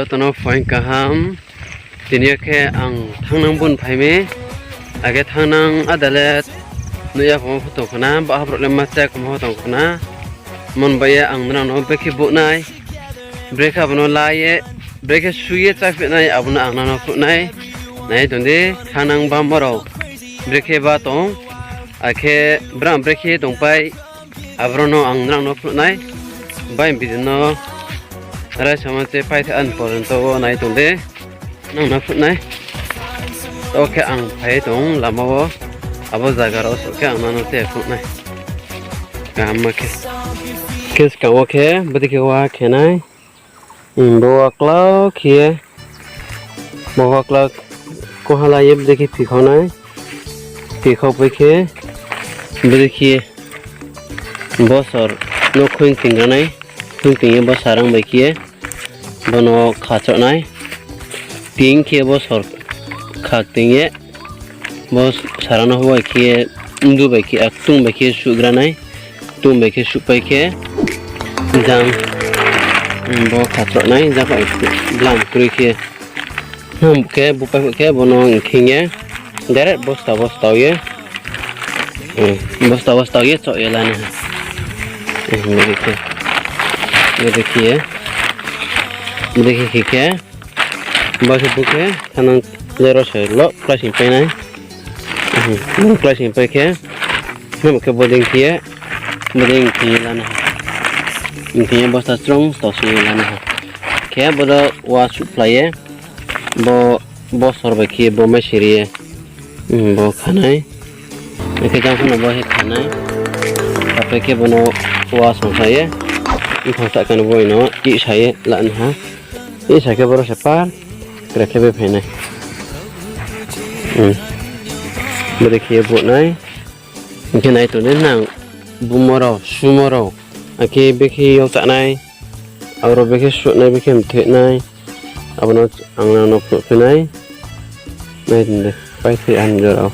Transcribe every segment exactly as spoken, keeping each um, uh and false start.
Tono phaing kaham. Tini yo khe ang thangnang bun phai mi. Akhe thangnang ada le nuh ya khoma pho tong khna, ba ha brouh le ma cha khoma pho tong khna. Mon bai ye ang nrao no brekhe buh nai, brekhe abo no la ye, brekhe su ye chápheh nai, abo no ang nrao no phnuh nai. Nai tong di, thangnang bamo rao brekhe ba tong, akhe brang brekhe tongpai, aboro no ang nrao no phnuh nai. Bai video no raisamo che paitha an porjonto wo nai tong di. Nang no phnuh nai. To khe ang phai tong lama wo. Abo zaga rao souh khe ang nang no te phnuh nai. Kaham ma khe. Khe skang wo khe, bodei khe wa khe nai. Bo wa klau khe ye. Bo wa klau kohala ye bodei khe phikhau nai. Phikhau pai khe, bodei khe bosor no khuing ting ra nai. Khuing ting ye bo sarang bai khe ye bo no khachoh nai. Ting khe bosor khak ting ye bo sarang no bai khe ye, mdu bai khe, aktung bai khe suhgra nai. Ktung bai khe suhpai khe jang bo khachoh nai, jang kha blam kroi khe. Nang khe bupai khe bo no khing ye direct bosta bosta ye, bosta bosta ye choh ye la nai ha. Bodei khe, bodei khe ye, bodei khe khe khe, bo khe bu khe thanang, jero se lo kláising pai nai. Kláising pai khe, nang khe bodei khe ye, bodei khing ye la nai ha. Khing ye bosta strong to sing ye la nai ha. Khe bo do wa suhphlai ye, bo, bosor bai khe bo mai siri ye, bo kha nai. Akhe jang pho no bo khe kha nai. Tapai khe bo no wa songsa ye, mphang sahka no bo no ihsa ye la nai ha. Ihsa khe boro se par kre khe bai phai nai. Bodei khe ye buh nai. Hing khe nai tong di nang, bumo rao, sumo rao. Akhe bekhe yau chá nai, abo rao bekhe suh nai, bekhe mthoih nai. Abo no ang nang no phnuh phi nai. Nai tong di, paithai ani jora wo.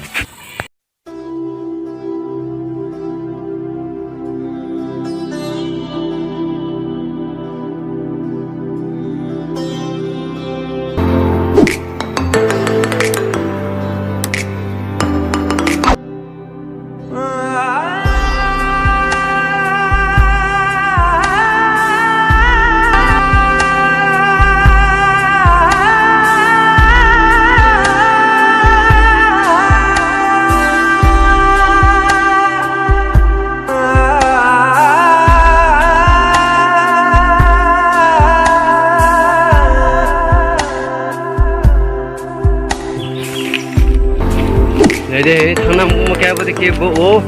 Nai di, thangnang bung khe bodei khe bo ou.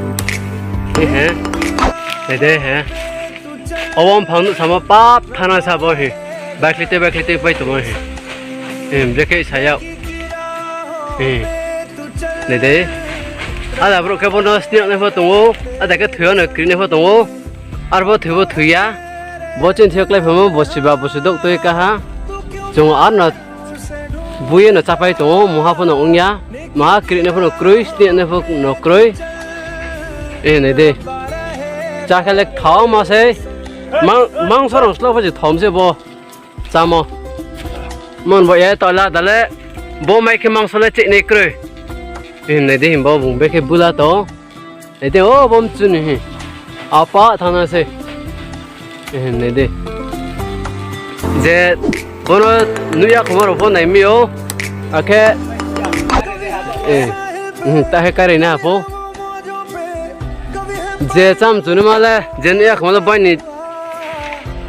He he. Nai di he. Obo mphang nuh samo pap thana sa bo he. Baikhlai tei baikhlai tei pai tongmo he. Brekhe sa yag. Nai di. Ada brouh khe bo no sni yag nai pho tong ou. Ada khe thoi yo no kri nai pho tong ou. Arpho thoi bo thoi ya. Bo chini thing yo kláiphamo bo siba bo si douh tui kaha. Chung ar no bui ye no chápai tong ou, mungha pho no ong ya. Maha kri nai pho no kroi, sni nai pho no kroi. Nai di. Chá khe le kthao ma sei. Mangso rang slo pho se thom se bo. Chámo. Mon bo ye tola da le. Bo mai khe mangso le chini kroi. Nai di himba bung bekhe bula tong. Nai di, o bo mchu ni hi. Apa thana se. Nai di. Je bo no nuh ya khoma rao pho nai mi ou. Akhe ta he kari na pho. Je chámchu ni ma le, je nuh ya khoma le bai ni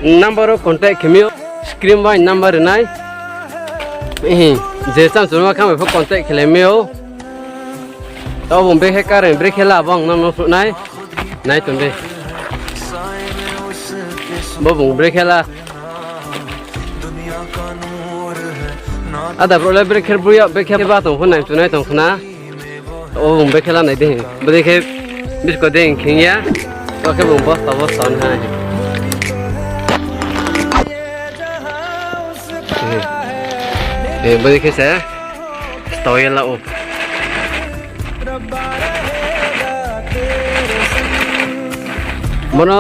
number wo contact khe mi ou. Screen bai number ri nai. Je chámchu ni ma khe bai pho contact khe le mi ou. Tao bung brekhe kare, brekhe la, bo ang nang no phnuh nai. Nai tong di. Bo bung brekhe la. Ada brouh le brekhe bru ya, brekhe ba tong pho nai, chu nai tong khna. O bung brekhe la nai di. Bodei khe bisko dei khing ya. To khe bung bosta bosta ni ha. Bodei khe se stao ye la ou. Bo no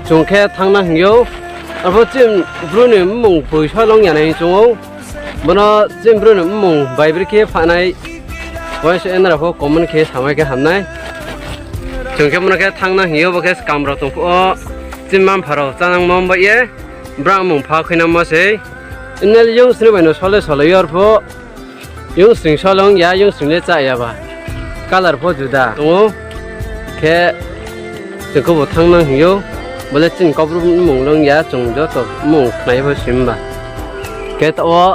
chung khe thanng na hing ou. Arphuh chini bru ni mmung poi solong ya nai chung ou. Bono chini bru ni mmung bai brekhe phanai. Uaingsa nrao pho comment khe samai khe hamnai. Chung khe bono khe thanng na hing yo, bo khe skam rao tong phuh wo. Chini mma-mpha rao chánangmo bai ye. Brang mmung pha khuinangmo sei. Nel youngsring bai no sole sole yo arphuh. Youngsring solong ya, youngsring le chá ya ba. Colour pho juda tong ou. Khe chung khe bo thanng nang hing ou. Bo le chini Kaubru mmung long ya, chung joto mmung khnai pho sim ba. Khe taoh wo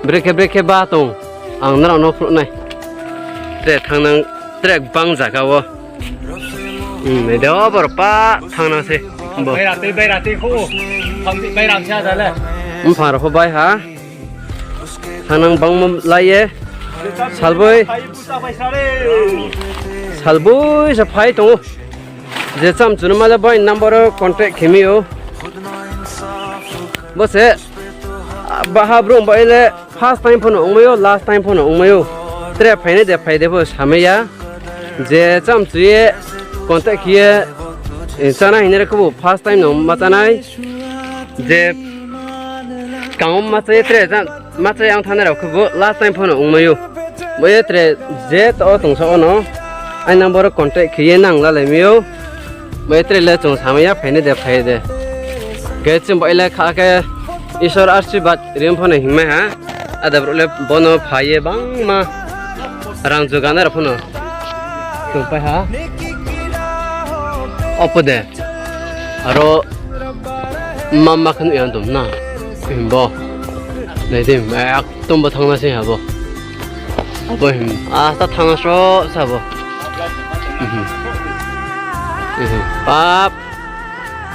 brekhe brekhe ba tong. Ang nrao no phnuh nai. Tre thanng nang, tre gbang zaga wo. Nai de, o boro pa thanng nang se. Bo. Bai ra tei, bai ra tei kho. Bai ra se ada le. Mphang rao pho bai ha. Thanng nang bangmo lai ye. Salboi. Salboi se phai tong ou. Je chámchu no ma le bai number wo contact khe mi ou. Bo se, baha brouh bai le first time pho no ongmai ou, last time pho no ongmai ou. Tre phainai de phai de pho samai ya. Je chámchu ye contact khe ye, chánai hing nai rao khebu first time no ma chánai. Je kang wo ma chá ye tre, ma chá ye ang thanngnai rao khebu last time pho no ongmai ou. Bo ye tre je taoh wo tongsa wo no aini number wo contact khe ye nang lalai mi ou. Bo ye tre le chung samai ya phainai de phai de. Khe chini bai le kha khe Isor ashirbad rim pho no hingmai ha. Ada brouh le bono phai ye bangma rang juganai rao pho no tongpai ha. Opo de. Aro mama khe nuh ya tong na. Himbo. Nai di, ekdom bo thanng na se ha bo. Abo him, asta thanng na sro sa bo. Pap.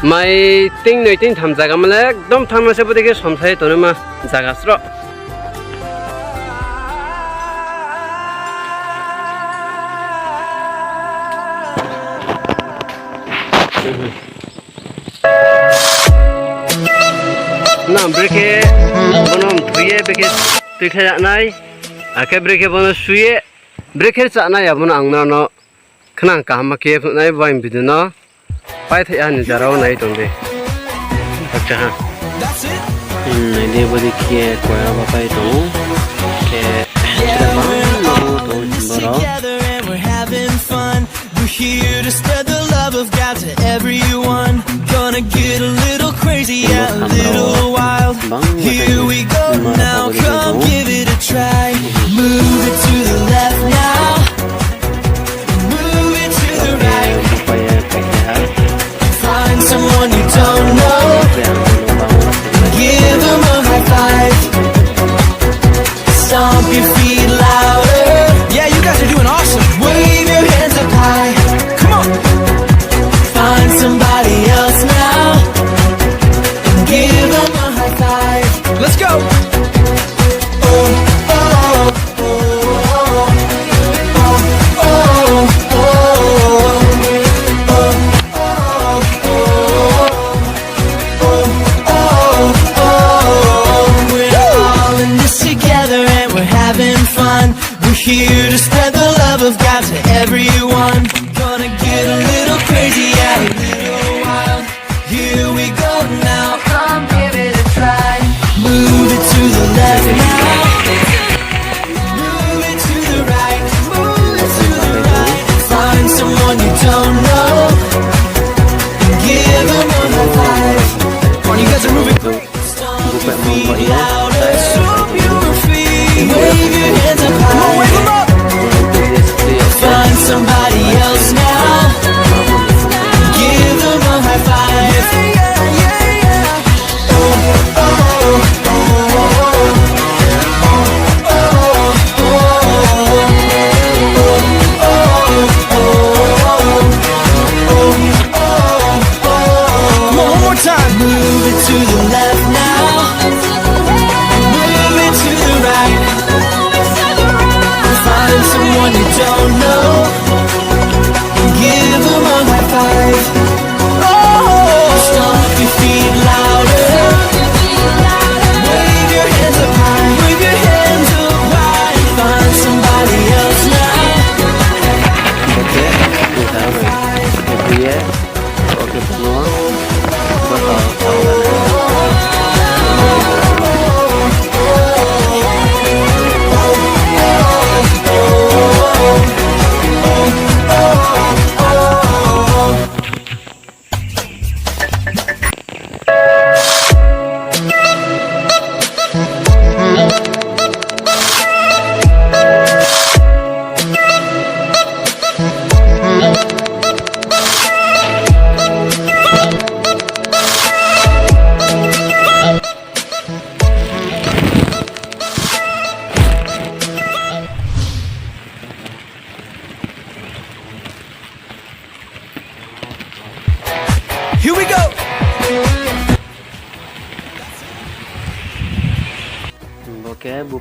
Mai ting noi ting tham zaga ma le ekdom thanng na se, bo dei khe somsai tongnaima zaga sroh. Nang brekhe bono mthui ye brekhe tuikhlai nai, akhe brekhe bono su ye brekhe chánai, abo no ang nrao no khnang kaham khe phnuh nai, bo aini video no paithai ha ni jora wo nai tong di. Nai di, bo dei khe koya ba pai tong ou. Khe tre bang no tong ou boro. We're here to spread the love of God to everyone. Gonna get a little crazy, yeah, a little wild. Here we go now, come give it a try. Move it to the left now. Move it to the right. Find someone you don't know. Give 'em a high five. Stomp your feet louder. Yeah, you guys are doing awesome. Wave your hands up high. Come on. Find somebody else now. And give 'em a high five. Let's go. Oh, oh, oh. We're all in this together and we're having fun. We're here to spread the love of God to everyone. Gonna get a little crazy, yeah, a little wild. Here we go now, come give it a try. Move it to the left now. Move it to the right, move it to the right. Find someone you don't know. Give 'em a high five. Come on, you guys are moving. Stomp your feet louder, stomp your feet. Wave your hands up high. Come on, wave 'em up. Find somebody else now. Give 'em a high five. Yeah, yeah, yeah, yeah. Oh, oh, oh, oh, oh.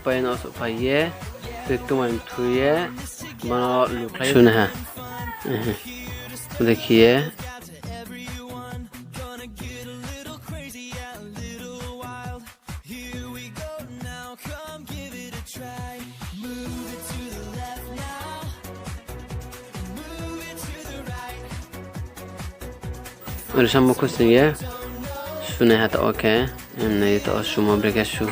pai no souhphai ye, tui tongmai mthu ye, bono lukhlai sunaiha. Bodei khe ye. Ori samo khusi ye sunaiha taoh wo khe, emnai taoh wo sumo brekhe su.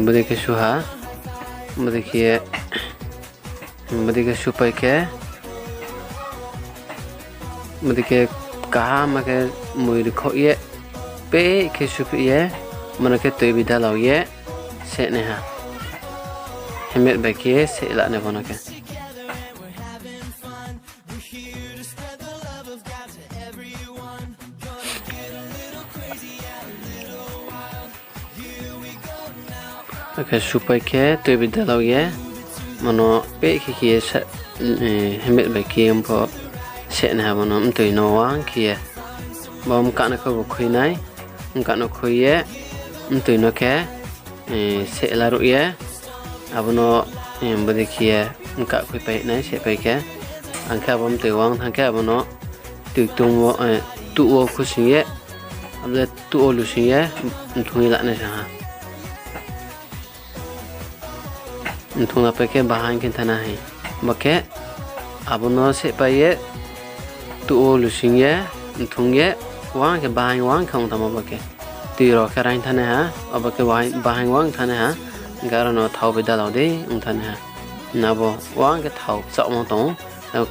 Bodei khe su ha, bodei khe, bodei khe supai khe, bodei khe kaham khe mui rikhoh ye, peh khe suphih ye, bono khe tui bi dalau ye, sehnaiha. Helmet bai khe ye seh la nai bono khe. Akhe supai khe tui bi dalau ye, bono peh khe khe ye sa-, eh, helmet bai khe ye pho sehnaiha bono mtui no wang khe ye. Bo mkah no khe bo khui nai, mkah no khui ye, mtui no khe, eh, seh laruh ye, abo no, eh, bodei khe ye mkah khuipai nai, sehpai khe. Ang khe abo mtui wang thanng khe abo no tui tong wo, eh, tuh wo khusing ye, abo le tuh wo lusing ye, mthung ye la nai sa ha. Mthung lapai khe bahaing khe thanng nai. Bo khe abo no sehpai ye, tuh wo lusing ye, mthung ye, wang khe bahaing wang khe ong thanngmo bo khe. Tui rao khe raing thanng nai ha, abo khe bahaing, bahaing wang thanng nai ha, hing khe aro no thao bai dalau dei ong thanng nai ha. Na bo wang khe thao kchaohmo tong ou,